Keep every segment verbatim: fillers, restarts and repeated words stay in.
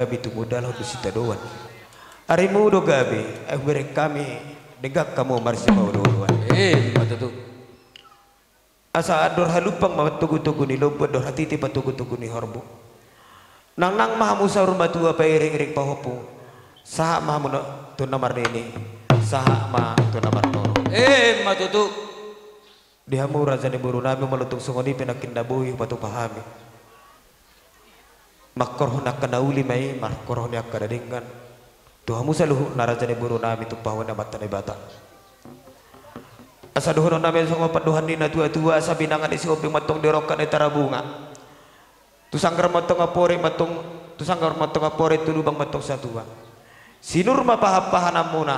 Gabe tumundalhon do sitadoan. Arimu do gabe, ai hubereng hami denggan hamu marsipaolooloan. Emma tutu. Asa andor halumpang ma togutogu ni lombu, andor hatiti ma togutogu ni horbo. Nangnang ma hamu saur matua, pairingiring pahompu. Sahat ma hamu na, tu na marnini. Sahat ma tu na marnono. Emma tutu. Di hamu raja ni borunami, molo tung songon i pe nangkin na boi hupatupa hami. Mangkorhon angka na uli ma i, mangkorhon angka na denggan. Tu hamu saluhutna raja ni borunami, tumpahon ni Amanta Debata. Asa dohononnami songon pandohan ni natuatua, asa binanga ni Sihombing ma antong di rongkap ni Tarabunga. Tu sanggar ma antong amporik ma antong, tu sanggar ma antong amporik, tu lubang ma antong satua. Sinur ma pahanpahananmuna,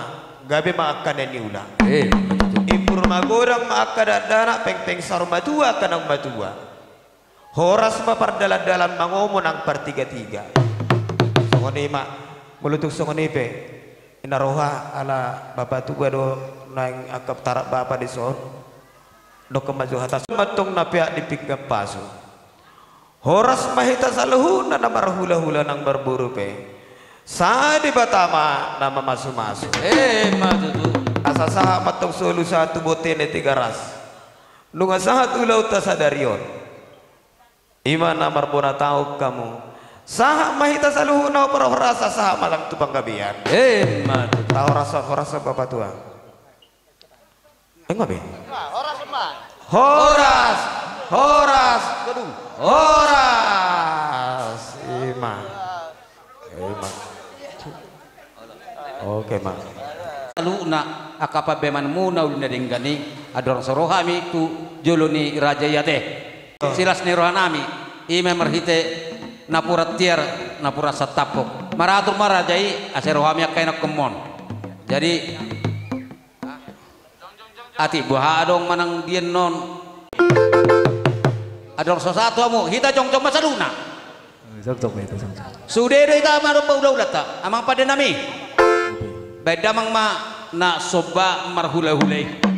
gabe ma angka na niula. Eh, betul. Imbur magodang ma angka dakdanak, pengpeng saur matua angka naung matua. Horas ma pardalandalan, mangomo nang partigatiga. Songon i ma, molo tung songon i pe. Ina roha ala bapa tua do naeng angka tarap bapa dison. Dokkon ma jo hata, ma antong na peak di pinggan pasu. Horas ma hita saluhutna na marhulahula nang marboru pe. Sai Debata ma na mamasumasu. Eh, ma tutu. Asa sahat ma antong solu sahat tu bontean ni Tigaras. Nunga sahat ulaonta sadari on. I ma na marbona taon hamu. Sahat ma hita saluhutna parhorasan, sahat ma nang tu panggabean. Eh, ma tutu. Tahorashon, horashon bapa tua. Enggak be. Horas, horas, horas. I ma. I ma. Oke ma. Saluhutna angka pambahenmuna uli na denggan i, andorang so ro hami tu jolo ni raja i ate. Silas ni rohanami, i ma marhite napuran tiar, napuran santaphon. Maratur ma raja i, asa ro hami angka inangkonmon. Jadi, atik boha adong manang dian non. Andorang so sahat tu hamu, hita jongjong ma saluhutna. Jongjong ma hita, jongjong. Sude do hita ma domba ulaulanta, amang pandenami. Baen damang ma na somba marhulahula i.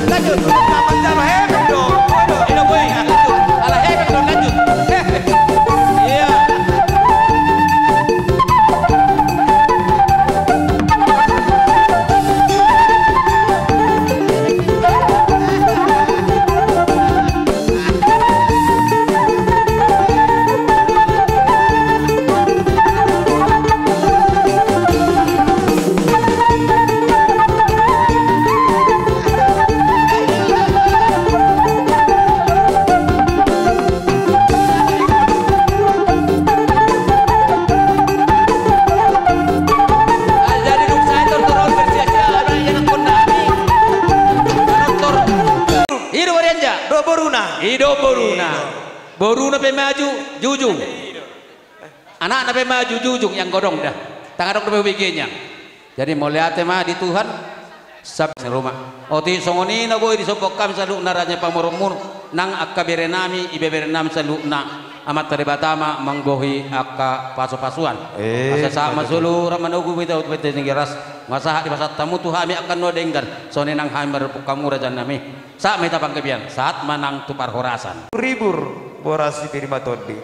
Lanjut. Sama-sama hepeng dong. Waduh, ini gue. Lanjut. Ala hepeng dong, lanjut. Iya. Jadi dung sae tortor on bersia-sia, ala ianakhon nami. Tortor. I do borunta. Do boruna. I do boruna. Boruna pe maju, jujung. Anakna pe maju, jujung, ianggo adong da. Ndang adong dope hubegena. Jadi mauliate ma di Tuhan. Sab ni ruma. Otik songon i na boi disombong hami saluhutna raja ni pamoruonmuna, nang angka bere nami, ibebere nami saluhutna. Amanta Debata ma manggohi angka pasu-pasuan. Eh, asa sahat ma solu ra manogu, beta utu bete singgeras. Nga sahat dipasahat hamu tu hami angka na denggan. Songon i nang hami marpuk hamu raja nami. Sahat ma hita panggabean, sahat ma nang tu parhorasan. Ribur boras si pir ma tondi.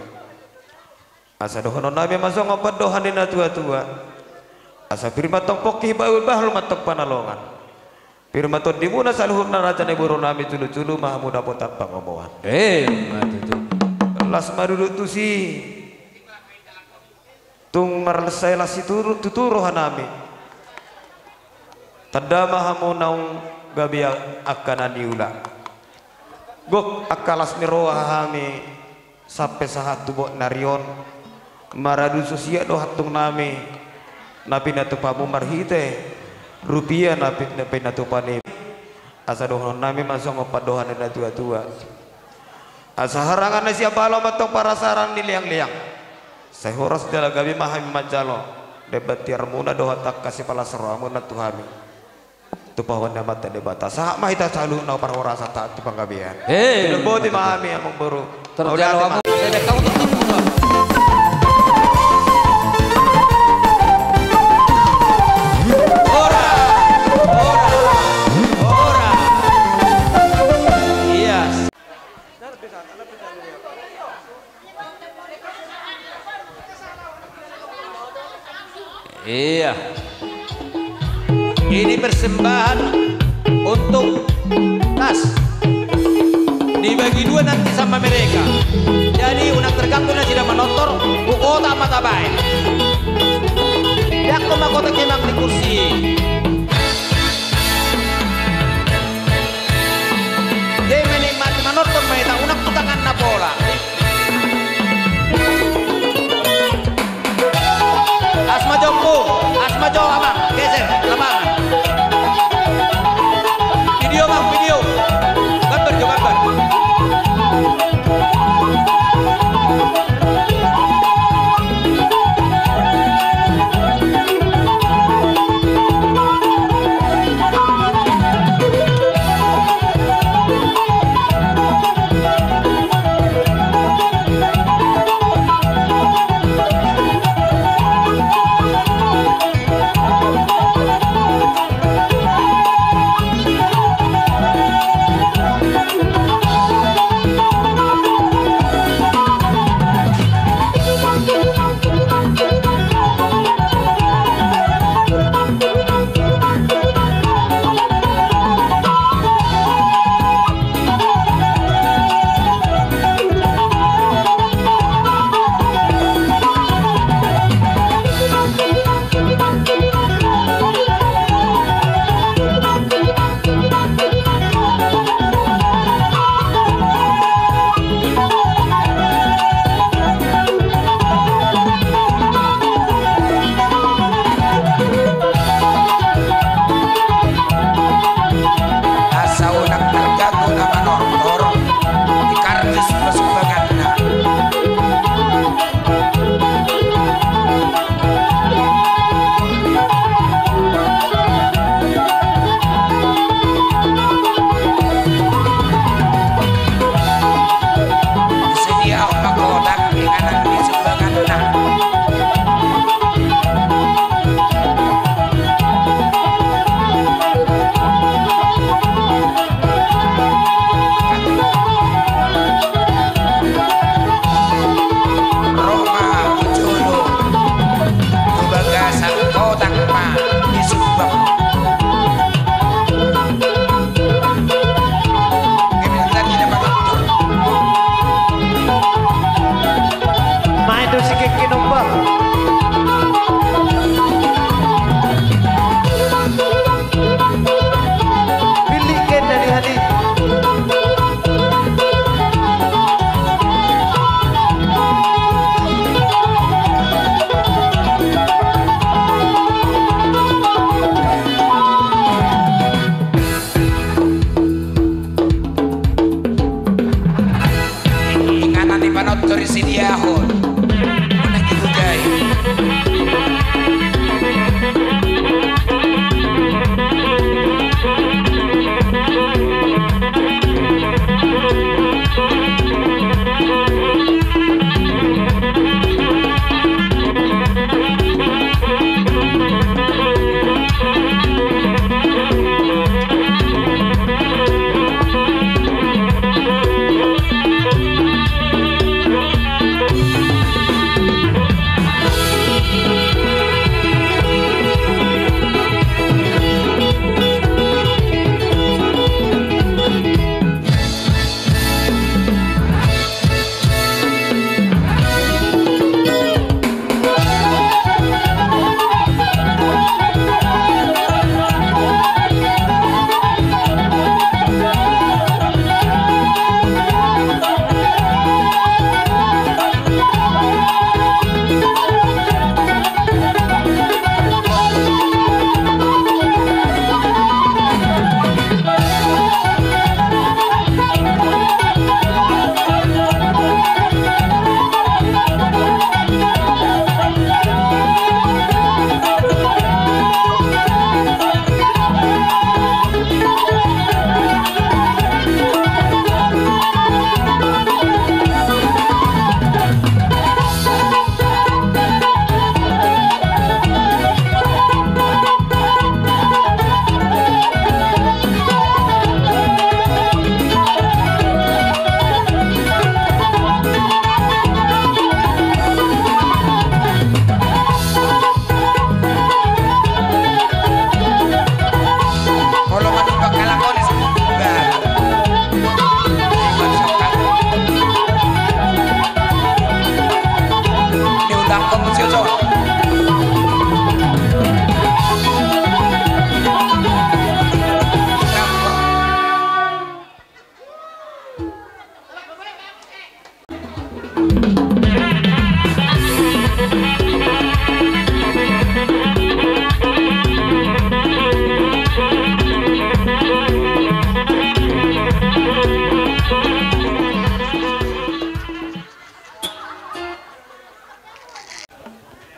Asa dohonon nami ma songon pandohan ni na tua-tua. Asa pir ma tong pongki, bahul-bahul ma tong panalongan. Pir ma tondimuna saluhutna raja ni boru nami, jolo-jolo ma hamu dapotan pangomoan. Eh, ma tutu. Las ma duduk tusi. Tung marlas sai las situru, tutu roha nami. Tanda ma hamu naung gabe angka na niula. Gok angka las ni roha hami. Sampe sahat tu bot ni ari on, maradu so sia do hatuan nami na pinatupamu marhite rupia na pi-, na pinatupa nami. Asa dohonon nami ma songon pandohan ni na tua-tua. Asa harangan ni siambalo ma tong parasaran ni leang-leang. Sai horas jala gabe ma hami manjalo demban tiarmuna dohot angka sipalas rohamuna tu hami. Tumpahon ni Amanta Debata. Sahat ma hita saluhutna parhorasan, taat tu panggabean. Eh, boti ma hami amangboru. Terjalo hamu, saya kamu tutup. Ora, ora, ora. Iya. Iya. Ini persembahan untuk kas. Dibagi dua nanti sama mereka. Jadi unang terganggu nasida manortor, hukotak ma tabaen. Diangkon ma kotak i, Amang, di kursi. Jadi menikmati manortor ma hita, unang tu tanganna pola. Las ma jongmu, las ma jong, Amang, geser lapangan. Video, Amang, video. Gambar jo, gambar.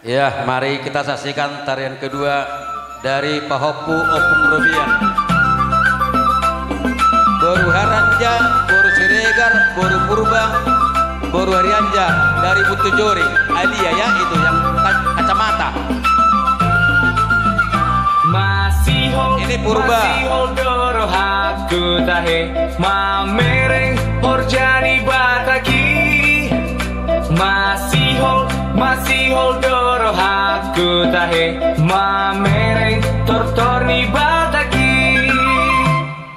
Ya, mari kita saksikan tarian kedua dari Pahompu Ompung Robian. Boru Haranja, boru Siregar, boru Purba, boru Harianja dari Butujori. Alia ya, itu yang ka-, kacamata. Masihol, ini Purba. Masihol do rohangku tahe, mamereng horja ni Batak i. Masihol, masihol do rohangku tahe, mamereng tortor ni Batak i.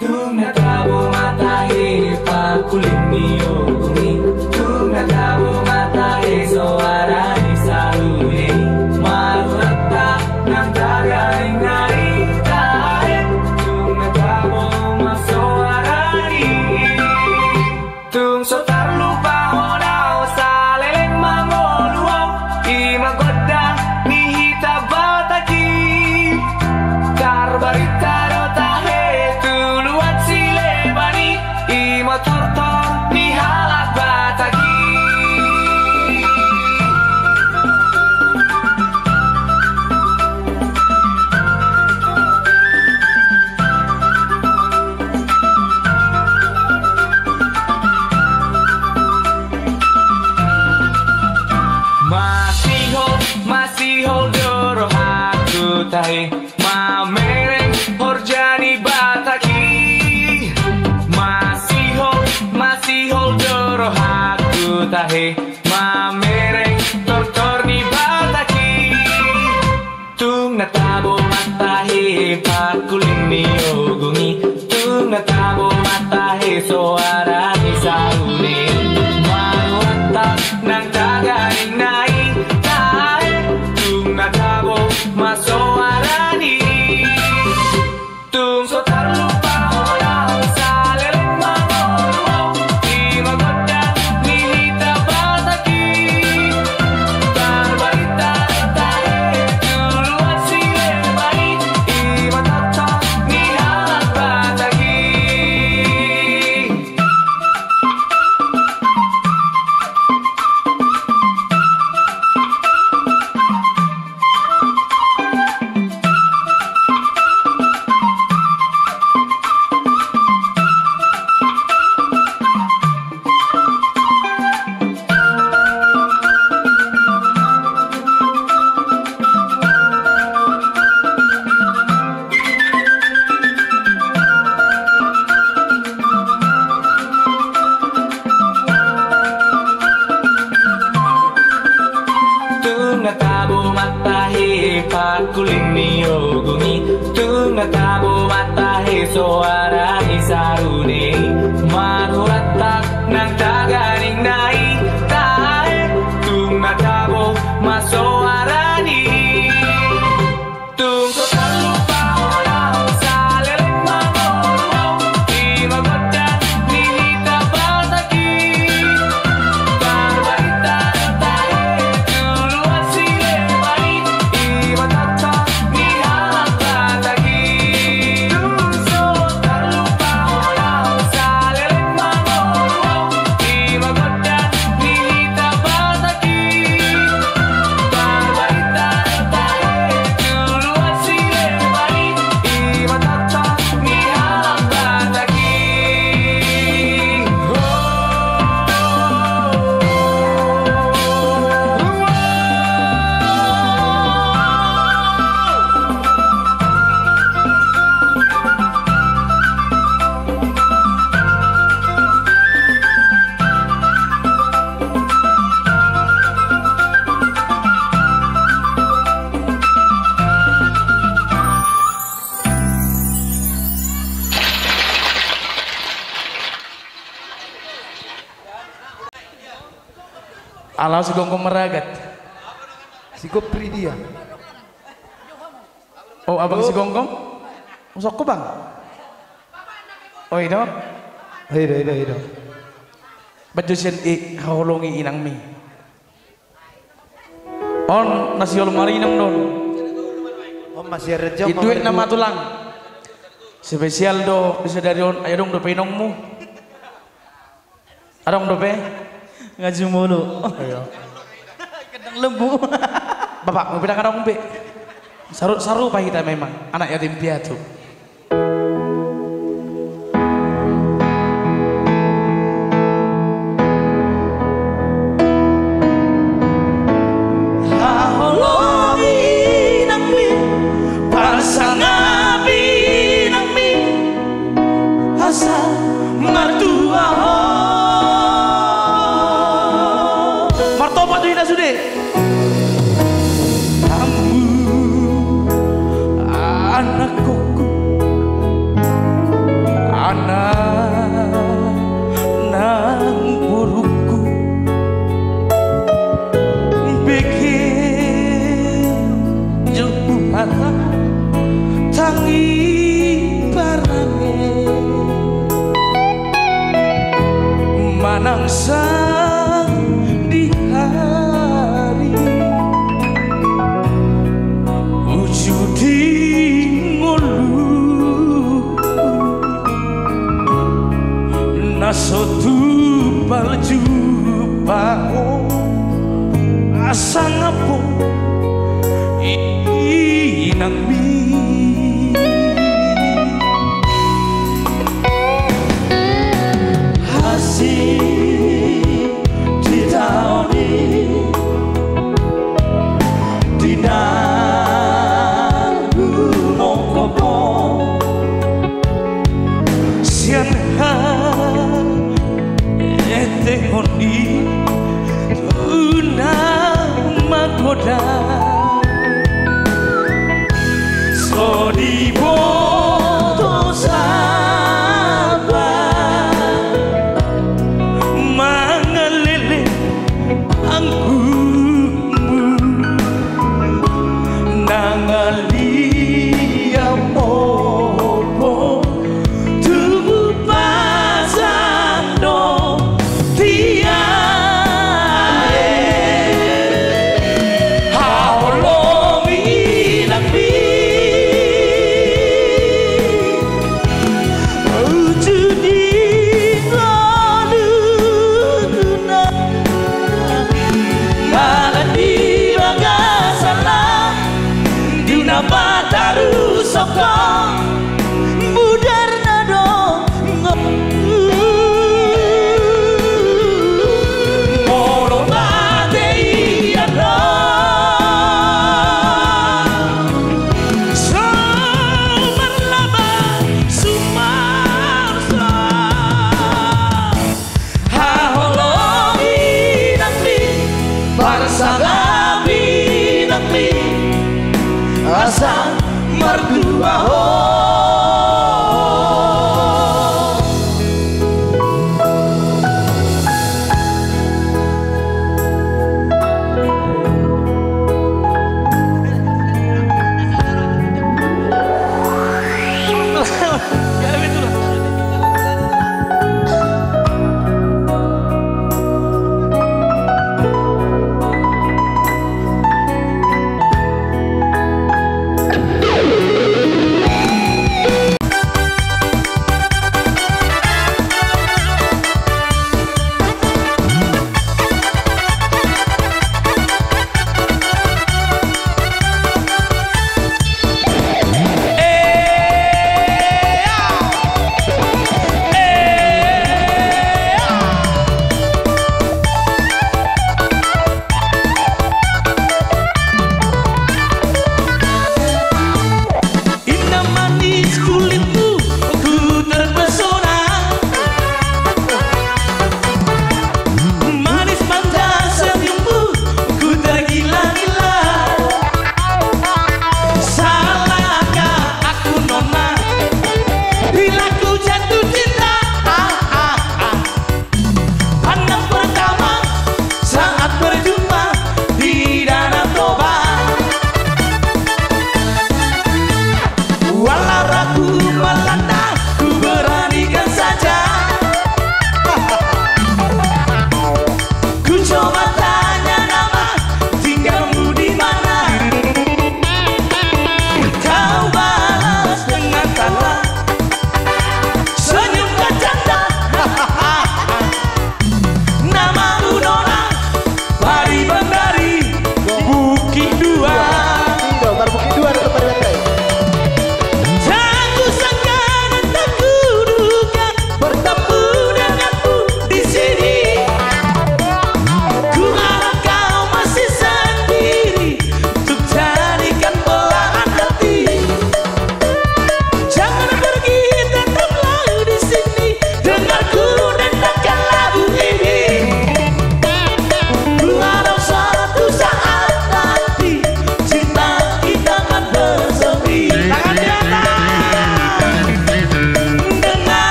Tung na tabo ma tahe pangkuling ni ogung i, tung na tabo ma tahe soara ni sarune i, marhata nang taganing na i tahe, tung na tabo ma soara ni i. Tung so tarlupa hona saleleng mangolu au, i ma gondang ni hita Batak i. Tarbarita do tahe tu luat Sileban i, i ma tortor ni halak Batak i. Masihol, masihol do rohangku tahe, mamereng horja ni Batak i. Masihol, masihol do rohangku tahe, mamereng tortor ni Batak i. Tung na tabo ma tahe pangkuling ni ogung i, tung na tabo ma tahe soara ni sarune i, marhata nang taganing na i tahe, tung na tabo ma soara ni i. Tung so tarlupa hona saleleng mangolu au, i ma gondang ni hita Batak i. Tarbarita do tahe tu luat Sileban i, i ma tortor ni halak Batak i. Tung na tabo ma tahe pangkuling ni ogung i, tung na tabo ma tahe soara ni sarune i, marhata nang taganing na i tahe, tung na tabo ma soara ni i. Tung so tarlupa hona saleleng mangolu au, i ma gondang ni hita Batak i. Tarbarita do tahe tu luat Sileban i, i ma tortor ni halak Batak i. Tung so tarlupa hona saleleng mangolu au, i ma gondang ni hita Batak i. Ala si Gomgom maragat. Si Gopri dia. Oh, abang si Gomgom? Usokku, Bang. Oh, i do? I do, i do, i do. Baen jo sian i, haholongi inangmi. On na sihol marinang do on. On ma sian rejo. Iduit nama tulang. Spesial do di sadari on, ai adong dope inongmu? Adong dope? Nga jumolo. Ayo. Gendang lembu. Bapak, mau bilang kadang umbe. Saru-, sarupa hita memang, anak yatim piatu. Haholongi inangmi, parsangap inangmi, asa martua ho. Martopak do ina sude. Hamu anak kongku, anak nang borungku, bege jo huhata tangi parange manang sandihari. Uju di ngolu na so tumpal jumpang ho, asa ngapung inangmi. Asi di taon i di na humongkop ho sian haetehon i tu na magodang. So diboto saba mangalele anggumu nang alia mopo. Tubu pasan do tiae haholongi inangmi. Uju di ngoluna manang di bagasan na di na pataru soko. Mudarna do ngolu molo mate ia do so marlaba sumarsa. Haholongi inangmi, parsangap inangmi, asa martua ho.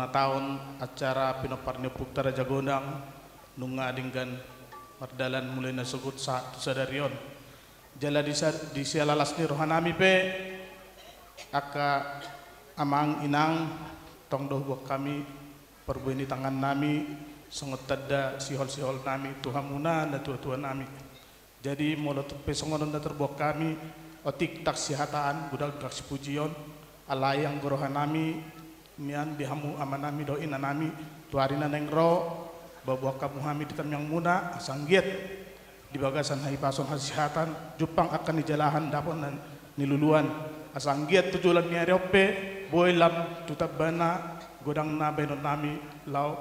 Taon acara pinompar ni ompunta Raja Godang nunga denggan mardalan mulai nasogot sahat tu sadari on. Jala di sa-, di siala las ni rohanami pe, angka amang inang, tong do huboan hami parbue ni tangannami songon tanda siholsiholnami tu hamuna natuatuanami. Jadi molo tung pe songon on na tarboan hami, otik ndang sihataan, godang ndang sipujion, alai anggo rohanami mian di hamu amanami dohot inanami, tu ari na naeng ro, paboan hamu hami di tangiangmuna, asa anggiat di bagasan hahipason hasesehatan, jumpang angka nijalahan, dapot na niluluan, asa anggiat tu joloan ni ari on pe, boi lam tu tambana godang na baenonnami laho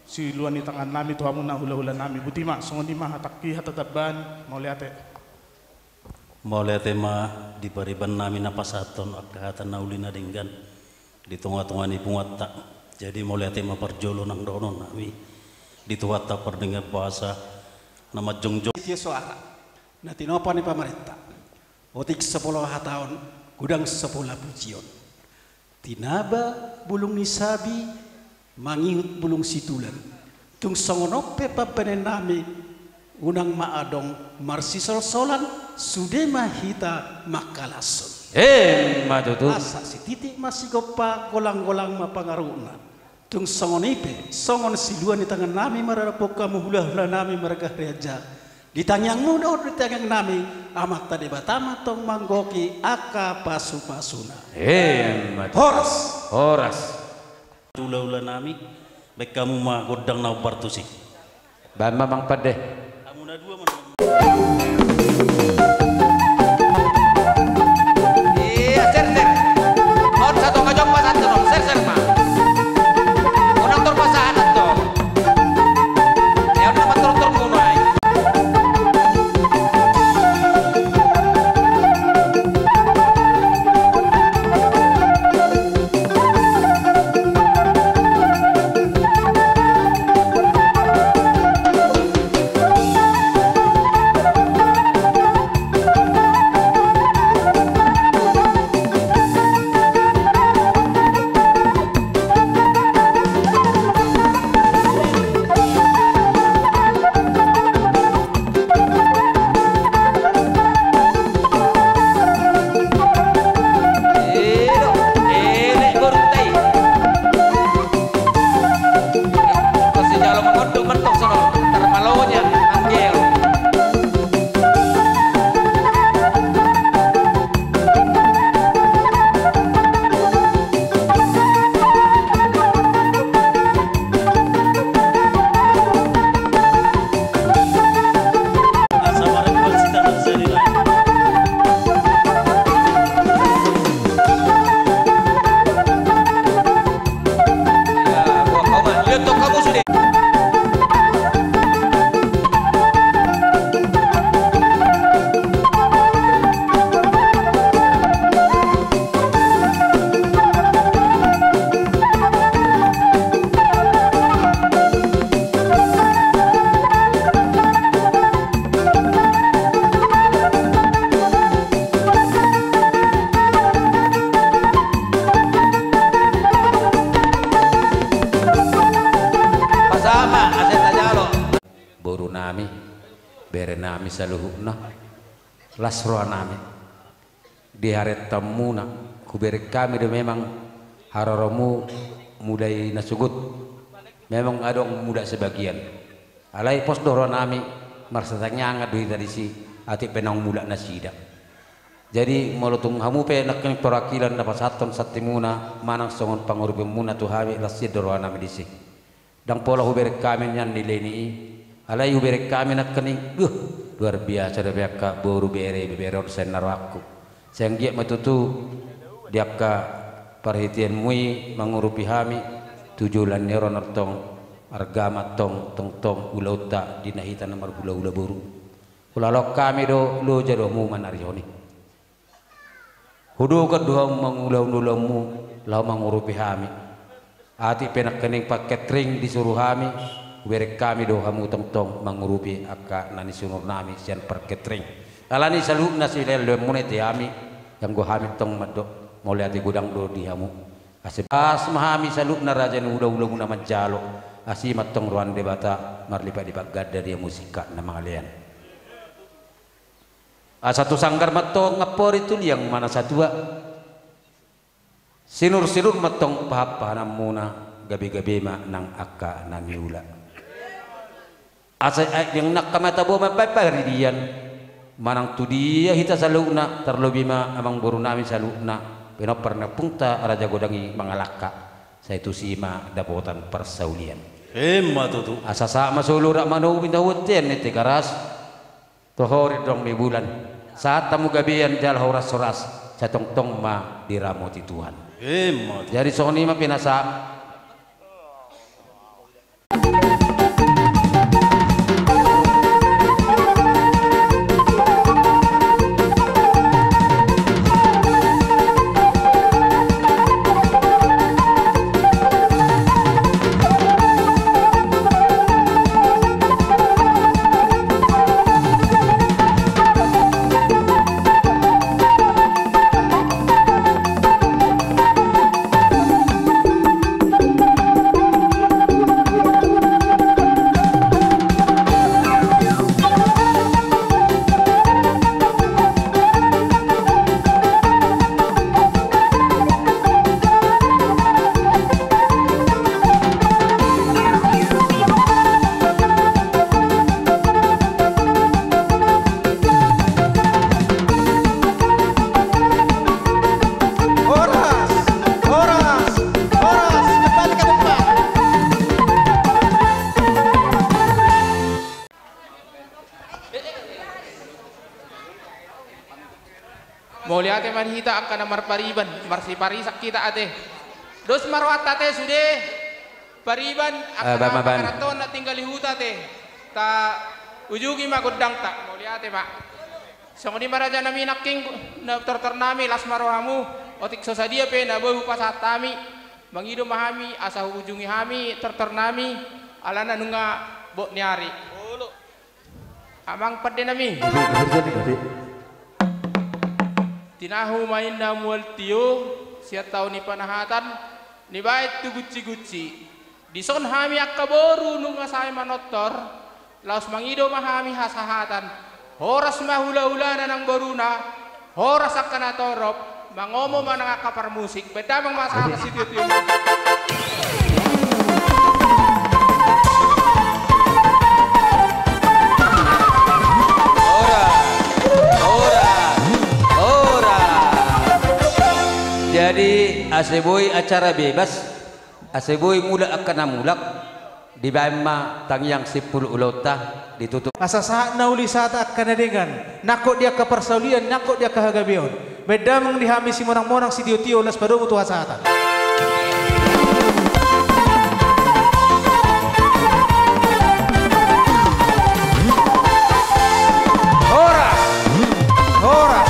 siluan ni tangannami tu hamuna hulahulanami. Boti ma, songon i ma hatangki, hata tambaan, mauliate. Mauliate ma di paribannami na pasahathon angka hata na uli na denggan di tongatonga ni punguanta. Jadi mauliate ma parjolo nang dohononnami di Tuhanta pardenggan basa na manjongjong. Tio soara na tinopa ni pamarenta. Otik sapola hataon, godang sapola pujion. Tinaba bulung ni sabi, mangihut bulung situlan. Tung songon on pe pambahenannami, unang ma adong marsisolsolan, sude ma hita mangkalashon. Emma tutu. Asa sititi masigompa, golanggolang ma pangarahutna. Tung songon i pe, songon siluan ni tangannami maradophon hamu hulahulanami marga Harianja, di tangiangmu dohot di tangiangnami, Amanta Debata ma tong manggohi angka pasupasuna. Emma tutu. Horas. Horas. Hulahulanami, baen hamu ma gondang na hombar tusi. Baen ma, Amang Pande. Iya, serser. On satonga jom pasahat on, serser ma. Unang tor pasahat on. Ya, unang mator-tor mulai. Boru nami, bere nami saluhutna, las roha nami. Di harianta muna, hubereng hami do memang haroromu mulai nasogot. Memang adong mulak sebagian. Alai pos do roha nami, marsitangiangan do hita disi, atik pe naung mulak nasida. Jadi molo tung hamu pe nangkin perwakilan na pasahathon santimuna manang songon pangurupion muna tu hami, las sian do roha nami disi. Ndang pola hubereng hami nian nilai ni i, alai hubereng hami nangkining, beuh, luar biasa dope angka boru, bere, ibebere on, sai na rohangku. Sai anggiat ma tutu di angka parhiteanmu i mangurupi hami tu joloan ni ari on, antong arga ma antong tongtong ulaonta di na hita na marhulahula boru. Hulaloan hami do, loja do hamu manarihon i. Hudohot do hamu mangulahon ulaonmu laho mangurupi hami. Atik pe nangkining pangketring disuru hami, hubereng hami do hamu tongtong mangurupi angka na nisunur nami sian pangketring. Alani saluhutna silehonmuna i tu hami, anggo hami tong mandok mauliate godang do di hamu. Asa pas ma hami saluhutna raja ni hulahula muna manjalo. Asi ma antong roha ni Debata marlipat-lipat ganda di hamu singkat na mangalean. Asa tu sanggar ma antong ampori, tu liang ma na satua. Sinur-sinur ma antong pahan-pahanan muna, gabe-gabe ma nang angka na niula. Asa aek ni angka mata boa mambaen paridian. Manang tu dia hita saluhutna, tarlobi ma amangboru nami saluhutna, pinompar ni ompunta Raja Godang i mangalangka. Sai tusi ma dapotan parsaulian. Ima tutu. Asa sahat ma solu rap manogu, pinta huontean ni Tigaras. Tohori dong ni bulan. Sahat hamu gabean jala horas-horas. Sai tongtong ma diramoti Tuhan. Ima tutu. Jadi songon i ma pinasahat. Horas, horas, horas, kembali ke tempat. Mauliate ma di hita angka na marpariban, marsiparisak hita ate. Dos ma rohanta ate sude. Pariban, eh, angka na pakarantoan na tinggal di huta ate. Taujungi ma gondangta, mauliate ma. Songon i ma raja nami nangkin, na tortor nami, las ma rohamu, otik so sadia pe na boi hupasahat hami, mangido ma hami, asa huujungi hami tortor nami, alana nunga bot ni ari. Amang pande nami. Tinahu ma inna mual tio, sian taon ni panahatan, nibaen tu gunci-gunci. Dison hami angka boru nunga sae manortor, laos mangido ma hami hasahatan. Horas ma hulahulana nang boruna, horas angka na torop, mangomo ma nang angka parmusik. Baen damang ma sahat sitio-tio. Horas, horas, horas. Jadi, ase boi acara bebas, ase boi mulak angka na mulak, dibaen ma tangiang simpul ulaonta, ditutup. Asa sahat na uli sahat angka na denggan, nangkok di angka parsaulian, nangkok di angka hagabeon. Baen damang di hami simonang-monang sitio-tio, laos padomu tu hasahatan. Horas! Horas!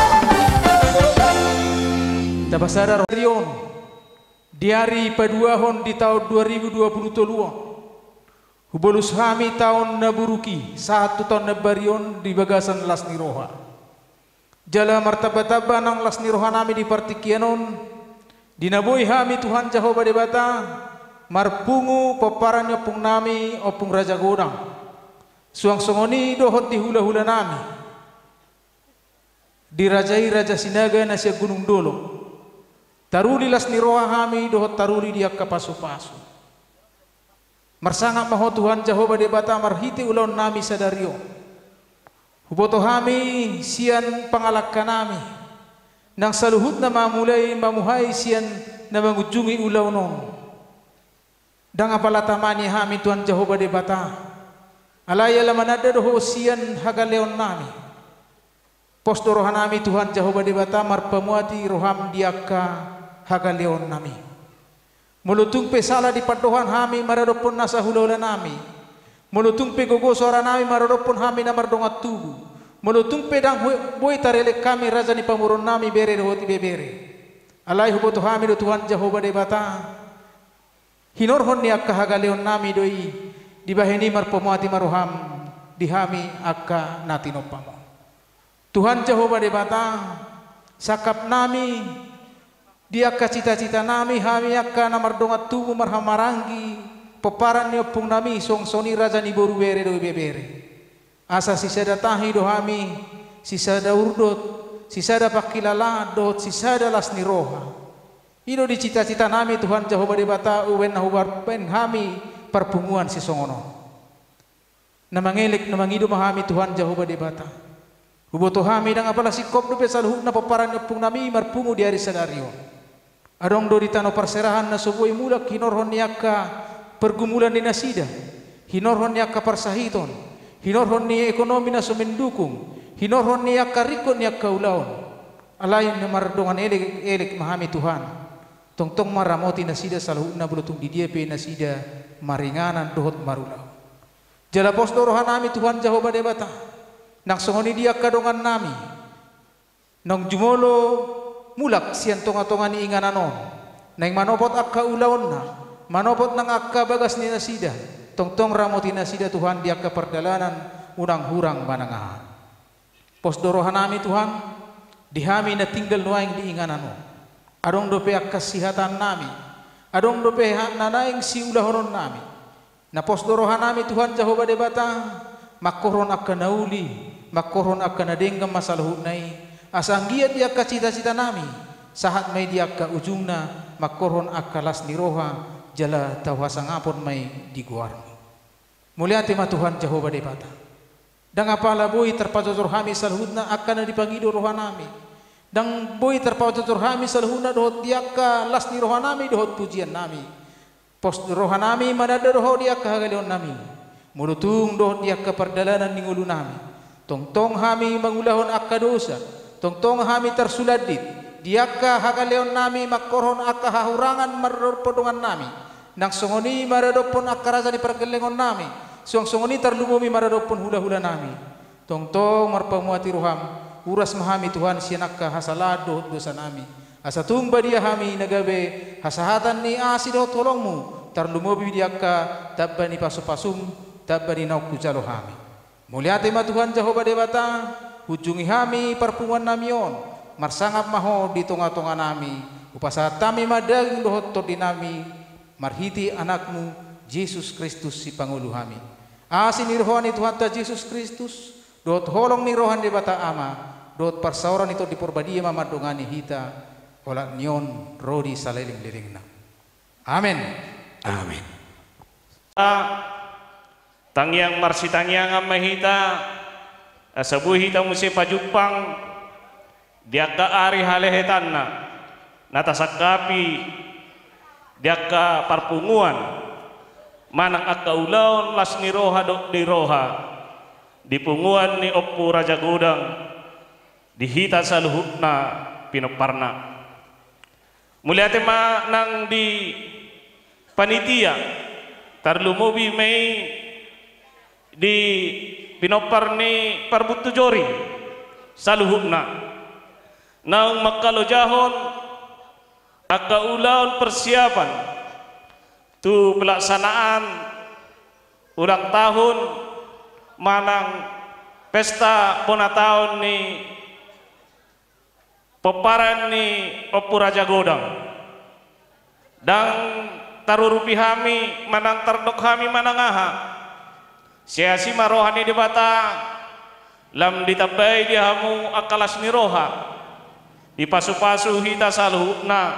Tapasada roha on. Di ari paduahon di taon dua ribu dua pulu tolu on, hubolus hami taon na buruk i, sahat tu taon na baru on di bagasan las ni roha. Jala martamba-tamba nang las ni roha nami di partingkian on, di na boi hami Tuhan Jahowa Debata, marpungu pomparan ni ompung nami, Ompung Raja Godang. Suang songon i dohot di hula-hula nami. Di raja i Raja Sinaga na sian Gunung Dolok. Taruli las ni roha hami dohot taruli di angka pasu-pasu. Marsangap ma Ho Tuhan Jahowa Debata marhite ulaon nami sadari on. Huboto hami sian pangalangka nami. Nang saluhutna ma mulai mamuhai sian na mangunjungi ulaon on. Ndang apala tama ni hami Tuhan Jahowa Debata. Alai ala mananda do Ho sian hagaleon nami. Pos do roha nami Tuhan Jahowa Debata marpamuati roham di angka hagaleon nami. Molo tung pe sala dipandohan hami maradophon nasa hula-hula nami. Molo tung pe gogo soara nami maradophon hami na mardongan tubu. Molo tung pe ndang boi tareleng hami raja ni pamoruon nami bere dohot ibebere. Alai huboto hami do Tuhan Jahowa Debata. Hinorhon ni angka hagaleon nami do i, dibahen i marpamuati ma roham di hami angka na tinompam on. Tuhan Jahowa Debata, sangkap nami, Di angka cita-cita nami hami angka na mardongan tubu marhahamaranggi, pomparan ni ompung nami, songon i raja ni boru, bere dohot ibebere. Asa sisada tahi do hami, sisada urdot, sisada pangkilalaan dohot sisada las ni roha. I do di cita-cita nami Tuhan Jahowa Debata, umbahen na hubaen hami parpunguan sisongon on. Na mangelek, na mangido ma hami Tuhan Jahowa Debata. Huboto hami ndang apala singkop dope saluhutna pomparan ni ompung nami marpungu di ari sadari on. Adong do di tano parserahan na so boi mulak hinorhon ni angka pergumulan ni nasida, hinorhon ni angka parsahiton, hinorhon ni ekonomi na so mendukung, hinorhon ni angka ringkot ni angka ulaon. Alai na mardongan elek, elek ma hami Tuhan. Tongtong ma ramoti nasida saluhutna, molo tung di dia pe nasida maringanan dohot marulaon. Jala pos do roha nami Tuhan Jahowa Debata, nang songon i di angka dongan nami naung jumolo mulak sian tonga-tonga ni inganan on, naeng manopot angka ulaonna, manopot nang angka bagas ni nasida, tongtong ramoti nasida Tuhan di angka pardalanan, unang hurang manang aha. Pos do roha nami Tuhan, di hami na tinggal nuaeng di inganan on. Adong dope angka sihataan nami, adong dope ha-, na naeng siulahonon nami. Na pos do roha nami Tuhan Jahowa Debata, mangkorhon angka na uli, mangkorhon angka na denggan ma saluhutna i, asa anggiat di angka cita-cita nami, sahat ma i di angka ujungna, mangkorhon angka las ni roha, jala tau hasangapon ma i di goarmu. Mauliate ma Tuhan Jahowa Debata. Ndang apala boi tarpajojor hami saluhutna angka na dipangido roha nami. Ndang boi tarpajojor hami saluhutna dohot di angka las ni roha nami dohot pujian nami. Pos roha nami mananda do Ho di angka hagaleon nami. Molo tung dohot di angka pardalanan ni ngolu nami, tongtong hami mangulahon angka dosa, tongtong hami tarsulandit di angka hagaleon nami, mangkorhon angka hahurangan maradophon dongan nami, nang songon i maradophon angka raja ni pargellengon nami, suang songon i tarlumobi maradophon hula-hula nami. Tongtong marpamuati roham, uras ma hami Tuhan sian angka hasalahan dohot dosa nami, asa tung badia hami na gabe hasahatan ni asi dohot holongmu, tarlumobi di angka tamba ni pasu-pasum, tamba ni naung hujalo hami. Mauliate ma Tuhan Jahowa Debata, hunjungi hami parpunguan nami on, marsangap ma Ho di tonga-tonga nami, hupasahat hami ma daging dohot tondi nami, marhite Anakmu, Jesus Kristus Sipangolu hami. Asi ni roha ni Tuhanta Jesus Kristus, dohot holong ni roha ni Debata Ama, dohot parsaoran ni Tondi Parbadia ma mandongani hita, olat ni on ro di saleleng-lelengna. Amen. Amen. Tangiang marsitangiangan ma hita, asa boi hita muse pajumpang di angka ari halehetanna, na tasangkapi di angka parpunguan, manang angka ulaon las ni roha dohot ni roha, di punguan ni Ompu Raja Godang, di hita saluhutna pinomparna. Mauliate ma nang di panitia, tarlumobi ma i di pinompar ni Parbuntu Jori saluhutna, naung mangkalojahon angka ulaon persiapan tu pelaksanaan ulang tahun manang pesta bona taon ni pomparan ni Ompu Raja Godang. Ndang tarurupi hami manang tardok hami manang aha. Sai asi ma roha ni Debata, lam ditambai di hamu angka las ni roha, dipasu-pasu hita saluhutna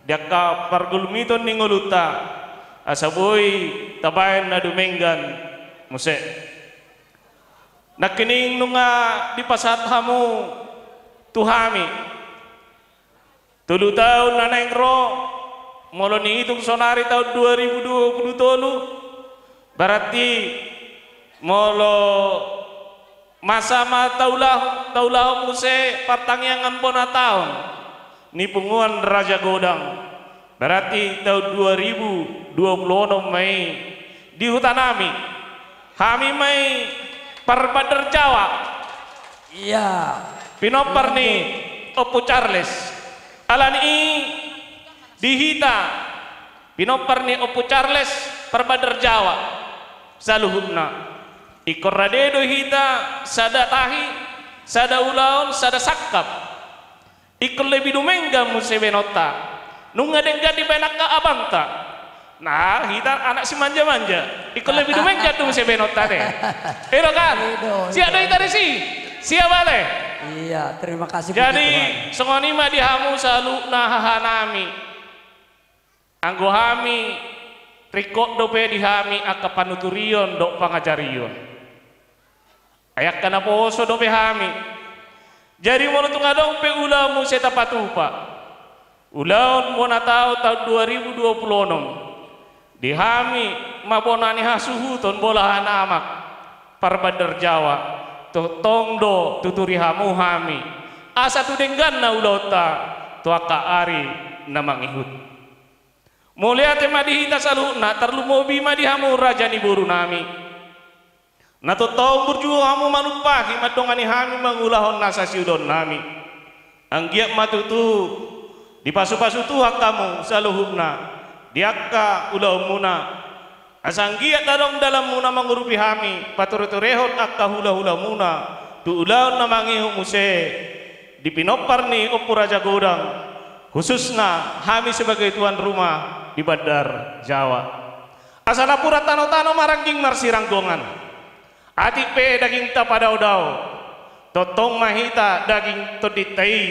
di angka pargulmiton ni ngolunta, asa boi tabaen na dumenggan muse. Nangkining nunga dipasahat hamu tu hami tolu taon na naeng ro, molo niitung sonari taon dua ribu dua puluh tolu, berarti molo masa ma taulah-, taulahon muse partangiangan bona taon ni punguan Raja Godang. Berarti taon dua ribu dua puluh onom ma i di huta nami. Hami ma i Parbandar Jawa. Iya. Pinompar ni Ompu Charles. Alani i di hita pinompar ni Ompu Charles Parbandar Jawa saluhutna. Ingkon rade do hita sada tahi, sada ulaon, sada sangkap. Ingkon lebih dumenggan muse baenonta. Nunga denggan dibaen angka abangta. Nah, hita anak si manja-manja. Ingkon lebih dumenggan do muse baenonta te. Elo kan? Sia do hita disi. Sia bale. Iya, terima kasih. Jadi songon i ma di hamu saluhutna hahanami. Anggo hami, ringkot dope di hami angka panuturion dohot pangajarion. Ai angka naposo dope hami. Jadi molo tung adong pe ulaon muse tapatupa, ulaon bona tao taon dua ribu dua puluh onom, di hami ma bona ni hasuhuton, bolahan amak, parbandar Jawa, tongtong do tuturi hamu hami, asa tu dengganna ulaonta tu angka ari na mangihut. Mauliate ma di hita saluhutna, tarlumobi ma di hamu raja ni borunami. Na tongtong burju hamu manumpahi mandongani hami mangulahon nasa siulaonnami. Anggiat ma tutu dipasupasu Tuhan hamu saluhutna di angka ulaonmuna. Asa anggiat adong dalanmuna mangurupi hami patureturehon angka hulahulamuna tu ulaon na mangihut muse di pinompar ni Ompu Raja Godang, khususna hami sebagai tuan rumah di Bandar Jawa. Asa napuran tanotano marangging marsiranggongan, atik pe dagingta padaodao, tongtong ma hita daging tondinta i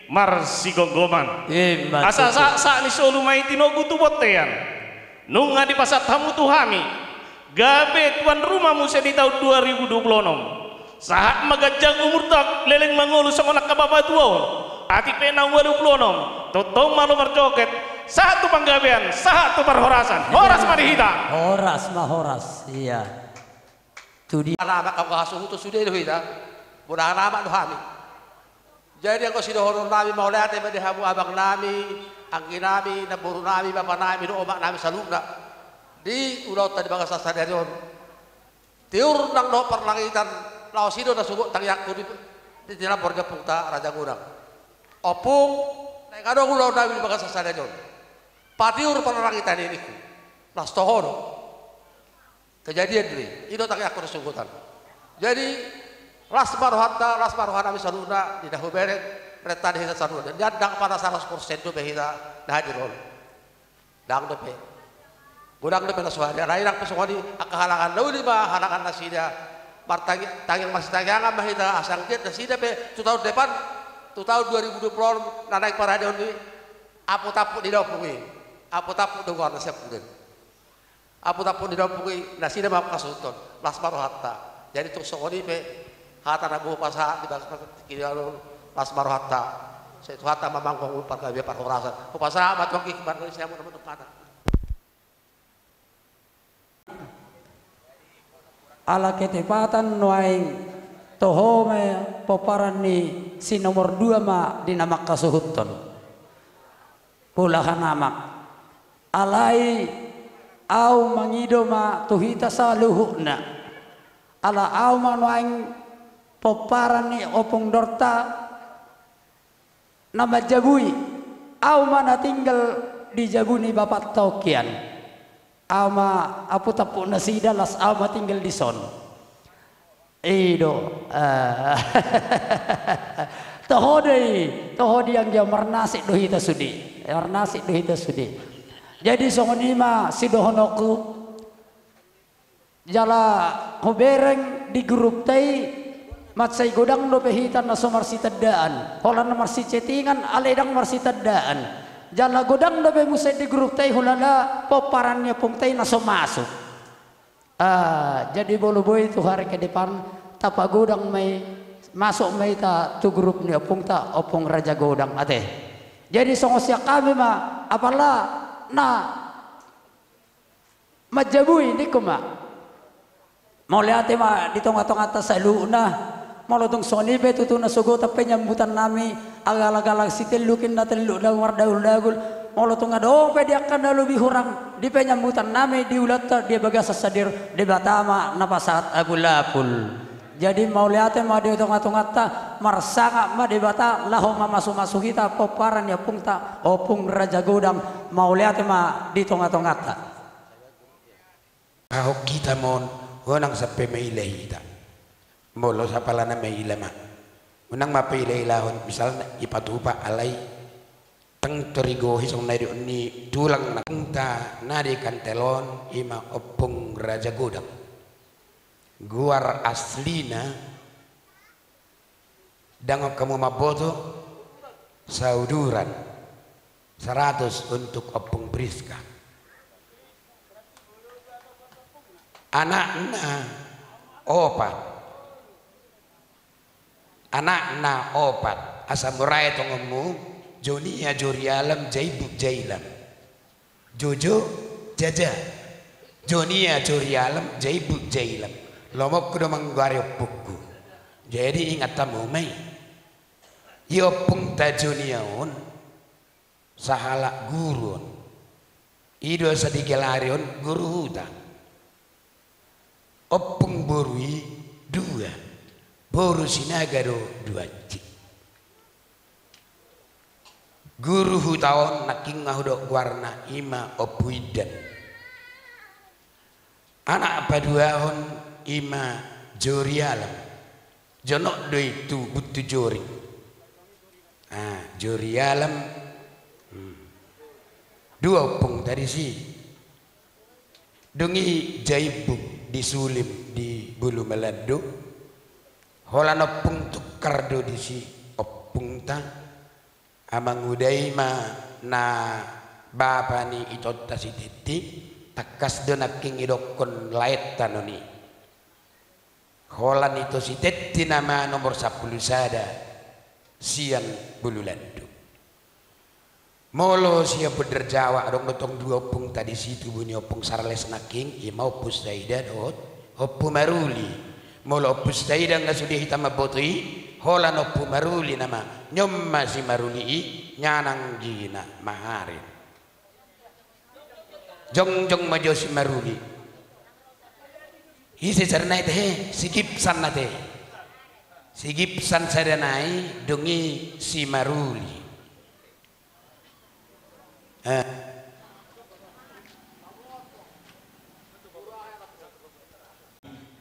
marsigomgoman. Ima tutu. Asa sahat ni solu ma i tinogu tu bontean. Nunga dipasahat hamu tu hami gabe tuan rumah muse di taon dua ribu dua puluh onom. Sahat ma ganjang umurta, leleng mangolu songon angka bapa tua on. Atik pe na ualu pulu onom, tongtong ma olo marjoget. Sahat tu panggabean, sahat tu parhorasan. Horas ma di hita. Horas ma horas. Iya. Tu dia. Anak anggo hasuhuton sude do hita. Bolahan amak do hami. Jadi anggo sidohononnami, mauliate ma di hamu abangnami, angginami, namborunami, bapanami dohot omaknami saluhutna di ulaonta di bagasan sadari on. Tiur nang dohot parlangitan, laos i do na sogot tangiangku di, di, di lampor ni ompungta Raja Godang. Ompung, naeng adong ulaonnami di bagasan sadari on, patiur parlangitan i ningku. Las toho do. Kejadian do i, i do tangiangku na sogot an. Jadi las ma rohanta, las ma rohanami saluhutna di na hubereng, renta di hita saluhutna. Nian ndang pada saratus persen dope hita na hadir on. Ndang dope. Godang dope na so hadir. Alai nang pe songon i, angka halangan na uli ma halangan nasida. Martangi-, tangiang masitangiangan ma hita asa anggiat nasida pe tu taon depan, tu taon dua ribu dua puluh onom na naeng parade on i, amputamput ni da ompung i. Amputamput do goarna sian puden. Amputamput ni da ompung i, nasida ma hasuhuton, las ma rohanta. Jadi tung songon i pe hata na boi hupasahat di bagasan tingki on, las ma rohanta. Sai Tuhanta ma manggomgom pargabean parhorasan. Hupasahat ma tu anggi marga ni siamun na manungkana. Ala ketepatan nuaeng toho ma pomparan ni si nomor dua ma di na manghasuhuthon. Bolahan amak. Alai ahu mangido ma tu hita saluhutna. Ala ahu ma nuaeng pomparan ni Ompung Dorta na manjabui. Ahu ma na tinggal di jabu ni bapanta on hian. Ahu ma amputamput nasida, las ahu ma tinggal dison. I do. Eh. Toho do i, toho do i, anggiat marnasib do hita sude. Marnasib do hita sude. Jadi songon i ma sidohononku. Jala hubereng di grupta i, mansai godang dope hita na so marsitandaan. Holan na marsicetingan, alai ndang marsitandaan. Jala godang dope muse di grupta i hulala pomparan ni ompungta i na so masuk. Ah, jadi molo boi tu hari ke depan, tapagodang ma i, masuk ma hita tu grup ni ompungta, Ompung Raja Godang ate. Jadi songon sian hami ma, apala na manjabui ningku ma. Mauliate ma di tongatonganta saluhutna. Molo tung songon i pe tutu na sogot on penyambutannami, agalagala sitelluk inna telluk dabu mardaguldagul. Molo tung adong pe di angka na lobi hurang di penyambutannami di ulaonta di bagasan sadari on, Debata ma na pasahat apulapul. Jadi mauliate ma di tongatonganta, marsangap ma Debata laho mamasumasu hita pomparan ni ompungta, Ompung Raja Godang, mauliate ma di tongatonganta. Ahok hita mon, unang sampe maila hita. Molo sapala na maila ma. Unang ma paila-ilahon, misalna ipatupa alai tang torigohi songon na didok ni tulang na, ompungta na di Kantel on i ma Ompung Raja Godang. Goar aslina, dang hamu mamboto, Sauduran. Seratus untuk Ompung Priska. Anakna opat. Anakna opat, asa mura i tongonmu, Jonia, Jorialam, Jaibut, Jailam. Jojo, Jaja. Jonia, Jorialam, Jaibut, Jailam. Lomoku do manggoari ompungku. Jadi ingat hamu ma i. I ompungta Jonia on sahalak guru on. I do asa digelari on guru huta. Ompung boru i dua. Boru Sinaga do duansi. Guru huta on nangkin nga hudok goarna i ma Ompu Indan. Anak paduahon i ma Jorialam. Jonok do i tu Buntu Joring. Ah, Jorialam. Hmm. Dua ompungta disi. Dung i Jaibut di Sulim di Bulu Malanduk. Holan Ompung Tukar do disi ompungta. Amanguda i ma na bapa ni itonta si Tetti, tangkas do nangkin idokkon laenta non i. Holan ito si Tetti nama nomor sampulu sada sian Bulu Landuk. Molo sian Bondar Jawa adong do tong dua ompungta disi, tubu ni Ompung Sarles nangkin, i ma Ompu Saida dohot Ompu Maruli. Molo Ompu Saida nga sude hita mamboto i, holan Ompu Maruli nama, nion ma si Maruli i, nian anggina Maharin. Jongjong ma jo si Maruli. Ise sada nai ate, he, si Gipsan ate. Si Gipsan sada nai, dung i si Maruli. Eh.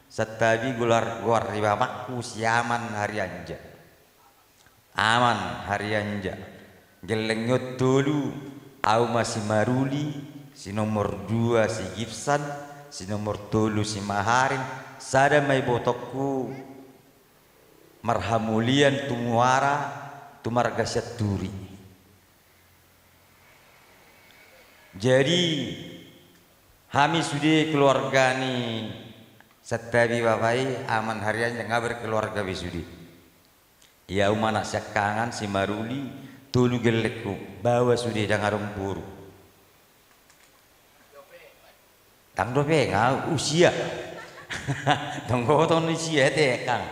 Santabi goar, goar ni bapakku si Aman Harianja. Aman Harianja. Gelleng i on tolu, au ma si Maruli, si nomor dua si Gipsan, si nomor tolu si Maharin, sada ma ibotongku marhamulian tu Muara, tu marga Sianturi. Jadi, hami sude keluarga ni Santabi bapa i, Aman Harianja, nga berkeluarga be sude. Ia au ma anak siangkangan si Maruli, tolu gellengku, baoa sude, dang adong boru. Dang dope, nga usia. Tong goton usia ate, Kang.